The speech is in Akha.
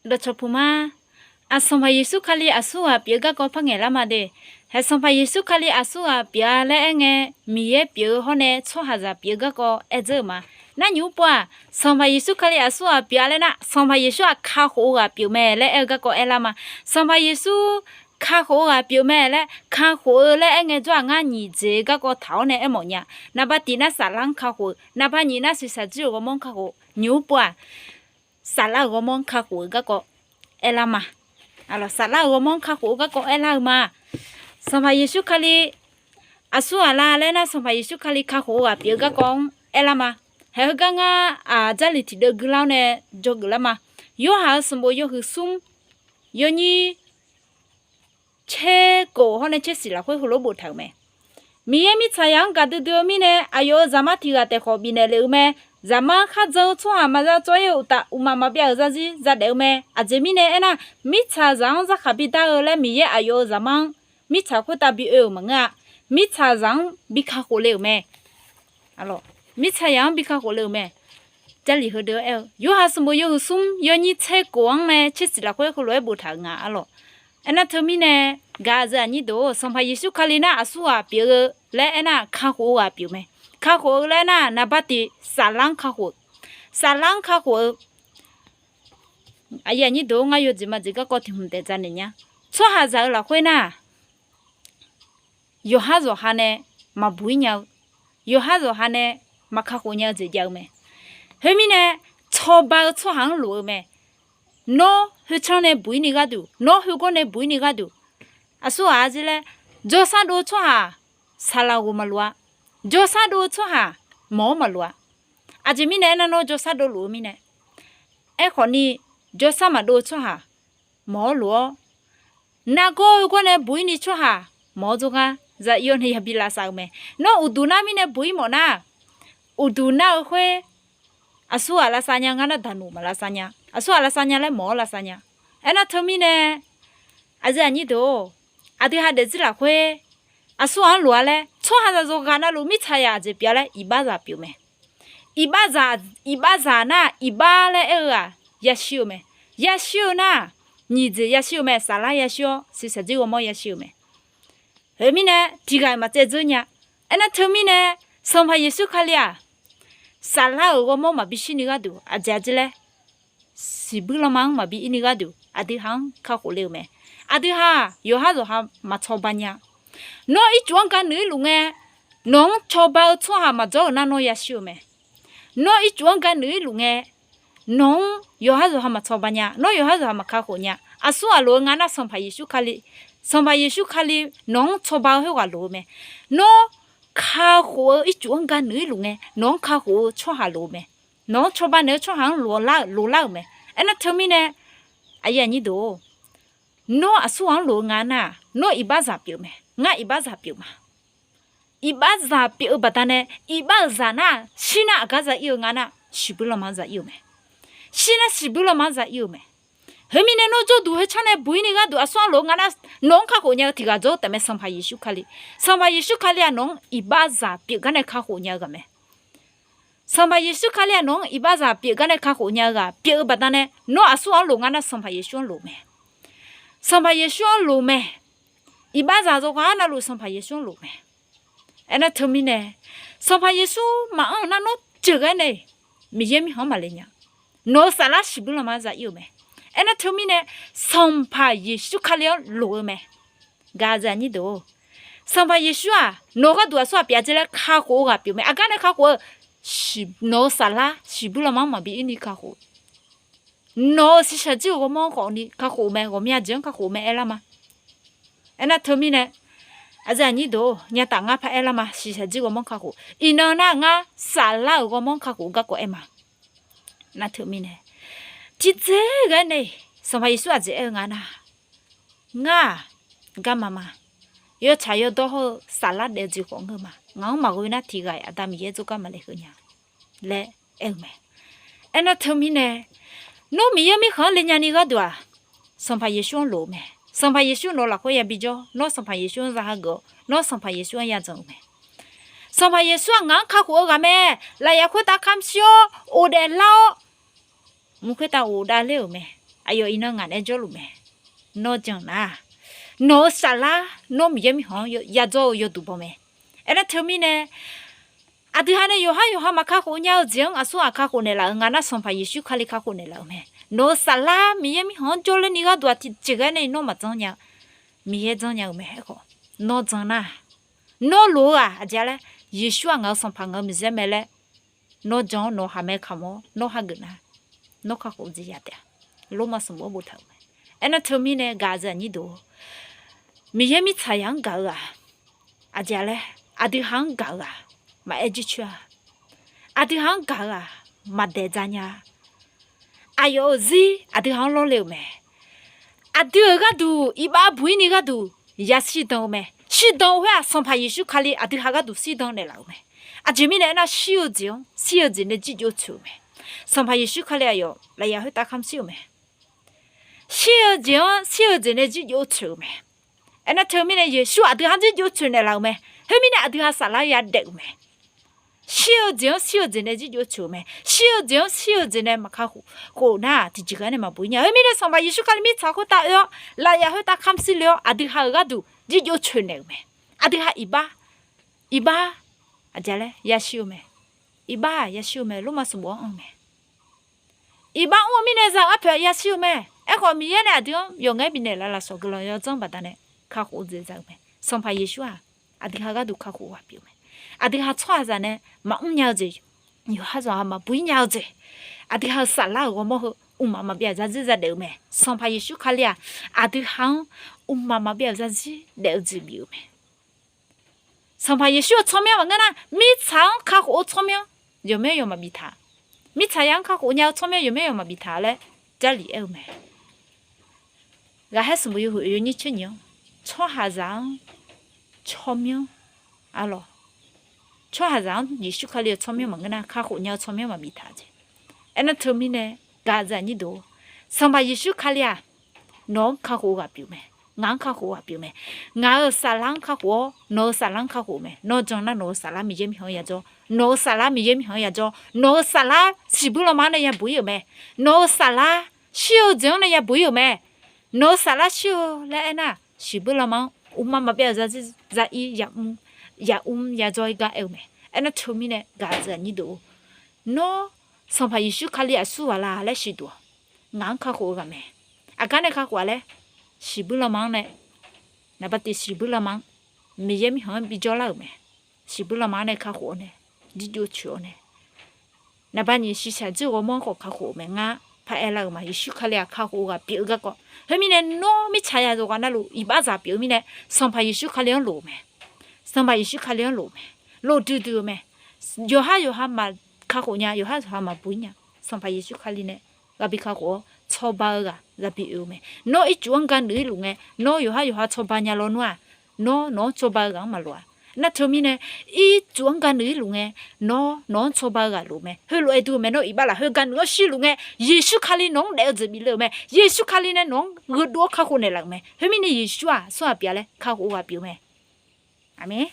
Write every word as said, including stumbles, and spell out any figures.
Dawqcawq puq ma. Aq, Sanqpaq Yeqsur Kali aqsurghaq pyeuf-eu garkawv par ngaeqlar ma de. Haeq, Sanqpaq Yeqsur Kali aqsurghaq pyeuf-a laer aer ngae, Miqyaer pyeuf-eu hawr nae tsawrhaqzaq pyeuf-eu garkawv aer dzeur-euq ma. Nar nyiq mr pov-aq, Sanqpaq Yeqsur Kali aqsurghaq pyeuf-a laer nar, Sanqpaq Yeqsur-aq kakhof-eu ghaq pyeuf mae laer aer-eu garkawv aerlar ma. Sanqpaq Yeqsur kakhof-eu ghaq pyeuf mae laer, kakhof-eu laer aer ngae jawr-aq ngar nyiq jeq garkawv taq-awr nae aermawf nya. Naqba tiq nar saflar-anr kakhof-eu, naqba nyiq nar shiqshaq jir-euq ghawrmawr-anr kakhof, nyiq mr pov-aq, saflar-euq ghawrmawr-anr kakhof-eu garkawv aerlar ma. Aq, saflar-euq ghawrmawr-anr kakhof-eu garkawv aerlar-eu ma. Sanqpaq Yeqsur Kali aqsurghaq la laer nar, Sanqpaq Yeqsur Kali kakhof-eu ghaq pyeuf-eu garkawv-anr aerlar ma. Haeq, heugar ngar, aq, Jarlif tiqdeuv guilar-awr nae dzawgeuf lar ma. Yorhaq-euq sanqbof yawhuiq smr, yawnyir tser kof hawr nae tser siq lafkhoer heulof-aer boftaq-euq mae. Miqyaer mirtsaqzaq-anr gaqdui dui-eu mirnae, aqyawf-euq zaqmar tiq ghaq taef khawf bifnaeq lef-eu mae. Zaqmar kharjan-eu tsawrhaq maqza tsawr-ir-eu uqtaf, uqmaq maqbyav-euq zarzir za daef-eu mae. Aqjeq mirnae aernar, mirtsaqzaq-anr zarkhaq bidar-eu laer Miqyaer aqyawf-euq zaqmar-anr mirtsaq khoertav bi oe-euq maqngeur-a. Mirtsaqzaq-anr bi kakhof le-euq mae. Mirtsaqzaq-anr bi kakhof le-euq mae. Jarlif heudeuq-anr aer-eu, Yorhaq sanqbof yawhuiq smr yawnyir tser kof-anr nae tser siq lafkhoer heulof-aer boftaq-euq nga arlawq. Aernar teumirnae, gaq-eu aqyuif aqnyir deuq-or, Sanqpaq Yeqsur Kali nar aqsurghaq pyeuf-eu laer aernar, kakhof-eu ghaq pyeuf mae. Kakhof-eu laer aernar, naqba tiq saflar-anr kakhof-eu, saflar-anr kakhof-eu aqyuif aqnyir deuq-or, ngar yawjeq majeq garkawv tiq hmq taef dzaq naeq nya. Tsawrhaqzaq-eu lafkhoer nar, yawqhar zawqha nae maqbuq-ir nya-eu, yawqhar zawqha nae maqkakhof nya-eu jeq jav-eu mae. Khoermirnae, cawba-eu tsawrhaq-anr lof-eu mae. Nawr khoertsanr nae buq-ir ni gharduq, nawr khoergawr nae buq-ir ni gharduq, aqsurghaq arjir laer, jawrsar dov-eu tsawrhaq saqlaq ghoq maqlof-a. Jawrsar dov-eu tsawrhaq mawq-awr maqlof-a. Aqjeq mirnae aernar, nawr jawrsar dov luf-eu mirnae. Aerkhawf ni, jawrsar maqdov-eu tsawrhaq mawq-awr lof-awr, nargawr-eu gawr nae buq-ir ni tsawrhaq mawq-awr jawrgar za-ir-awr nae yabi lavsav-eu mae. Nawr uqduq nar mirnae buq-ir mawf nar, uqduq nar-eu khoer aqsurghaq lavsav nya ngar nar, daqnuq maq lavsav nya. Aqsurghaq lavsav nya laer mawq-awr lavsav nya. Aernar teumirnae, aqyuif aqnyir deuq-or, aqdui ha daefzir lafkhoer aqsurghaq-anr lof-a laer, tsawrhaqzaq yawqghaq navluf mirtsaqzaq aqjeq pyeuf-a laer iqbaxzaq pyeuf mae. Iqbaxzaq, iqbaxzaq nar iqbax laer aer-eu-aq, yashir-eu mae. Yashir-eu nar, nyiq jeq yashir-eu mae. Saflar yashir-awr, shiqshaq jir ghawrmawr yashir-eu mae. Khoermirnae, tiq ghaq-iq maqtsaev dzeur nya. Aernar teumirnae, Sanqpaq Yeqsur Kali-aq, saflar-euq ghawrmawr maqbi shir ni gharduq aqjeq aqjeq laer, siqbuir lanma-anr maqbi ir ni gharduq aqdui ha-anr kakhof le-euq mae. Aqdui ha-aq, yawqhar zawqha maqcawba nya. Nawr ircuf-anr ga nuiq-ir luf ngae, nawq-anr cawba-eu tsawrhaq maqdzawr-euq nar nawr yashir-eu mae. Nawr ircuf-anr ga nuiq-ir luf ngae, nawq-anr yawqhar zawqha maqcawba nya, nawr yawqhar zawqha maqkakhof nya. Aqsurghaq lof-eu nga nar, Sanqpaq Yeqsur Kali, Sanqpaq Yeqsur Kali nawq-anr cawba-eu khoerghaq lof-eu mae. Nawr kakhof-eu ircuf-anr ga nuiq-ir luf ngae, nawq-anr kakhof-eu tsawrhaq lof-eu mae. Nawq-anr cawba naeq-eu tsawrhaq-anr lof-aer lar-euq mae. Aernar teumirnae, aqyuif aqnyir deuq-or, nawr aqsurghaq-anr lof-eu nga nar, nawr iqbaxzaq pyeuf mae. Ngar iqbaxzaq pyeuf ma. Iqbaxzaq pyeuf-eu baqdanae, iqbax-euq zaq nar, shir nar aqgar za ir-eu nga nar, siqbuir lanma-anr za ir-eu mae. Shir nar siqbuir lanma-anr za ir-eu mae. Khoermirnae, nawr jawrduq khoertsanr nae buq-ir ni gharduq aqsurghaq-anr lof-eu nga nar, nawq-anr kakhof nya-eu tiq ghaq dzawr-eu taef mae, Sanqpaq Yeqsur Kali. Sanqpaq Yeqsur Kali-aq, nawq-anr iqbaxzaq pyeuf gar nae kakhof nya-eu ghaq mae. Sanqpaq Yeqsur Kali-aq, nawq-anr iqbaxzaq pyeuf gar nae kakhof nya-eu ghaq pyeuf-eu baqdanae, nawr aqsurghaq-anr lof nga nar, Sanqpaq Yeqsur-anr lof mae. Sanqpaq Yeqsur-anr lof mae. Iqbaxzaq yawqghaq navluf Sanqpaq Yeqsur-anr lof mae. Aernar teumirnae, Sanqpaq Yeqsur maqanr-eu nar nawr jeuqghae nae Miqyaer mirkhanq-anr maqle nya. Nawq-euq saflar siqbuir lanma-anr za ir-eu mae. Aernar teumirnae, Sanqpaq Yeqsur Kali-anr lof-eu mae. Gaq-eu aqyuif aqnyir deuq-or, Sanqpaq Yeqsur-aq, nawq-eu gharduq aqsurghaq pyeuf-a jeq laer kakhof-eu ghaq pyeuf mae. Aqgar nae kakhof-eu, nawq-eu saflar siqbuir lanma-anr maqbi ir ni kakhof. Nawq-euq shiqshaq jir-euq ghawrmawr-anr khawf ni kakhof-eu mae. Ghawqmya jeq-anr kakhof-eu mae aerlar ma. Aernar teumirnae, aqyuif aqnyir deuq-or, nyataf ngar par aerlar ma. Shiqshaq jir ghawrmawr-anr kakhof. Iqnan nar ngar saflar-euq ghawrmawr-anr kakhof-eu garkawv aer ma. Nar teumirnae, tiqdzer ghae nae Sanqpaq Yeqsur aqjeq aer-eu nga nar, ngar-aq, garma ma. Yawtsaq yawdawr hawr-eu saflar daef-eu jeq khawf ngeur ma. Ngaq-anr maqghoe nar tiq ghaq-iq Aqda Miqyaer jawrgar maqle heu nya laer aer-eu mae. Aernar teumirnae, nawr Miqyaer mirkhanq-anr le nyani gharduq-aq, Sanqpaq Yeqsur-anr lof-eu mae. Sanqpaq Yeqsur nawq-eu lafkhoer yabi jawr. Nawr Sanqpaq Yeqsur-anr za hageuf-awr, nawr Sanqpaq Yeqsur-anr yadzanq-euq mae. Sanqpaq Yeqsur-aq ngaq-anr kakhof-eu ghaq mae. Lafyaq khoertav kamq shir-awr, ghofdaef lar-awr, mq khoertav ghofdaef ler-euq mae. aqyawf iqnan ngaq naeq-aer jawrluf mae. Nawr jan nar, nawq-eu saflar nawr Miqyaer mirkhanq-anr yadzawr-eu yawduq baw mae. Aernar teumirnae, aqdui ha nae yawqhar yawqha maqkakhof nya-eu jeq-anr aqsur ghaq kakhof naeqlaf-euq nga nar, Sanqpaq Yeqsur Kali kakhof naeqlaf-euq mae. Nawq-eu saflar Miqyaer mirkhanq-anr jawrler ni gharduq aqjeq ghae nae nawr maqjanr nya-eu, Miqyaer janrnya-eu mae. Aerkhawf, nawr jan nar, nawr loq-eu-aq aqjeq-a laer, Yeqsur-aq ngaq-euq Sanqpaq, ngaq-euq Miqyaer mae laer nawr jan-awr nawq-eu khaqmae kamq-awr nawr hageuf nar, nawr kakhof-eu jeq ya taef-a. Lormav sanqbof-anr boftaq-euq mae. Aernar teumirnae gaq-eu aqyuif aqnyir deuq-or, Miqyaer mirtsaqzaq-anr gaq-eu-aq, aqjeq-a laer, aqdui ha-anr gaq-eu-aq, maqaer jircoer-a. Aqdui ha-anr gaq-eu-aq, maqdaeq dzaq nya-a. Aqyawf-euq zir aqdui ha-anr lawrle-euq mae. Aqdui-euq gharduq iqbax buq-ir ni gharduq yashir dan-eu mae. Shirdan-eu khoer-aq, Sanqpaq Yeqsur Kali aqdui ha gharduq shirdan naeqlaf-euq mae. Aqjeq mirnae aernar, shir-eu jeq-anr shir-eu jeq nae jirjov tsoeq-euq mae. Sanqpaq Yeqsur Kali aqyawf lafyaq khoertav kamq shir-euq mae. Shir-eu jeq-anr shir-eu jeq nae jirjov tsoeq-euq mae. Aernar teumirnae Yeqsur aqdui ha-anr jirjov tsoeq naeqlaf-euq mae. Khoermirnae aqdui ha saflar yadaef-euq mae. Shir-eu jeq-anr shir-eu jeq nae jirjov tsoeq-euq mae. Shir-eu jeq-anr shir-eu jeq nae maqkakhof khof nar-aq, tiqjeq ghae nae maqbuq-ir nya. Khoermirnae Sanqpaq Yeqsur Kali mirtsaq khoertav oe-awr, lafyaq khoertav kamq shir le-awr, aqdui ha-euq gharduq jirjov tsoeq naeq-euq mae. Aqdui ha iqbax, iqbax aqjeq-a laer yashir-eu mae. Iqbax-aq yashir-eu mae. Lormav sanqbof-anr anr-eu mae. Iqbax mr-eu mirnae za-eu arpoeq-aq yashir-eu mae. Aerkhawf, Miqyaer nae aqdui-anr yawqngae bifnaeq laf lafsawq guiqlanq yawdzanr baqdanae kakhof-eu jeq za-eu mae. Sanqpaq Yeqsur-aq aqdui ha gharduq kakhof-eu ghaq pyeuf-eu mae. Aqdui ha tsawrhaqzaq nae maqmr nya-eu jeq, yawqhar yawqha maqbuq-ir nya-eu jeq, aqdui ha-euq saflar-euq ghawrmawr heu mqmaq maqbyav zarzir zadaef-eu mae. Sanqpaq Yeqsur Kali-aq aqdui ha-anr mqmaq maqbyav zarzir daef-eu jeq bif-eu mae. Sanqpaq Yeqsur-euq tsawrmyanr maqngeur nar, mirtsaq-anr kakhof-eu tsawrmyanr yawqmyanr yawq maqbif taq. Mirtsaqzaq-anr kakhof nya-eu tsawrmyanr yawqmyanr yawq maqbif taq laer Jarlif aer-eu mae. Ghaqkhaer sanqbof yawhuiq yawnyir tser nyiq-anr, tsawrhaqzaq-anr tsawrmyanr, arlawq, tsawrhaqzaq-anr Yeqsur Kali-euq tsawrmyanr maqngeur nar, kakhof nya-eu tsawrmyanr maqbif taq jeq. Aernar teumirnae gaq-eu aqyuif aqnyir deuq-or, Sanqpaq Yeqsur Kali-aq nawq-anr kakhof-eu ghaq pyeuf mae. Ngaq-anr kakhof-eu ghaq pyeuf mae. Ngaq-euq saflar-anr kakhof-awr nawq-euq saflar-anr kakhof-eu mae. Nawr jan nar nawq-euq saflar Miqyaer mirkhanq-anr yajawr. Nawq-euq saflar Miqyaer mirkhanq-anr yajawr. Nawq-euq saflar siqbuir lanma-anr nae yabuq-ir-euq mae. Nawq-euq saflar shir-eu jeq-anr nae yabuq-ir-euq mae. Nawq-euq saflar shir-eu laer aernar, siqbuir lanma-anr mqmaq maqbyav-euq zarzir zarir yamr, yamr yajawr-ir gar aer-eu mae. Aernar teumirnae gaq-eu aqyuif aqnyir deuq-or, nawr Sanqpaq Yeqsur Kali aqsur ghaq la laer siqduq-awq. Ngaq-anr kakhof-eu ghaq mae. Aqgar nae kakhof-a laer, siqbuir lanma-anr nae, naqba tiq siqbuir lanma-anr Miqyaer mirkhanq-anr bijawr lar-euq mae. Siqbuir lanma-anr nae kakhof-awr nae, jirjov tsoeq-awr nae, naqba nyiq shiqshaq dzoer ghawrmawr-anr khawf kakhof-eu mae. Ngar paraer lar-euq ma, Yeqsur Kali-aq kakhof-eu ghaq pyeuf-eu garkawv. Khoermirnae nawr mirtsaqzaq yawqghaq navluf iqbaxzaq pyeuf-eu mirnae, Sanqpaq Yeqsur Kali-anr loq-eu mae. Sanqpaq Yeqsur Kali-anr loq-eu mae. Loq duidui-eu mae. Yawqhar yawqha maqkakhof nya, yawqhar yawqha maqbuq-ir nya. Sanqpaq Yeqsur Kali nae ghaq bi kakhof-awr, cawba-eu ghaq ghaq bi oe-eu mae. Nawr ircuf-anr ga nuif-ir luf ngae, nawr yawqhar yawqha cawba nya lawnmr-aq, nawr nawq-anr cawba-eu ghaq-anr maqloq-a. Nar teumirnae, ircuf-anr ga nuif-ir luf ngae, nawr nawq-anr cawba-eu ghaq lof mae. Heulof-aer dur-eu mae, nawr iqbax lafkhoer ga nuif-anr shir luf ngae, Yeqsur Kali nawq-anr daef-eu jeq bifle-euq mae. Yeqsur Kali nae nawq-anr gheudov-awr kakhof naeqlaf-euq mae. Khoermirnae Yeqsur-aq tsawrhaq pyeuf-a laer kakhof-eu ghaq pyeuf-eu mae. Aqmeq.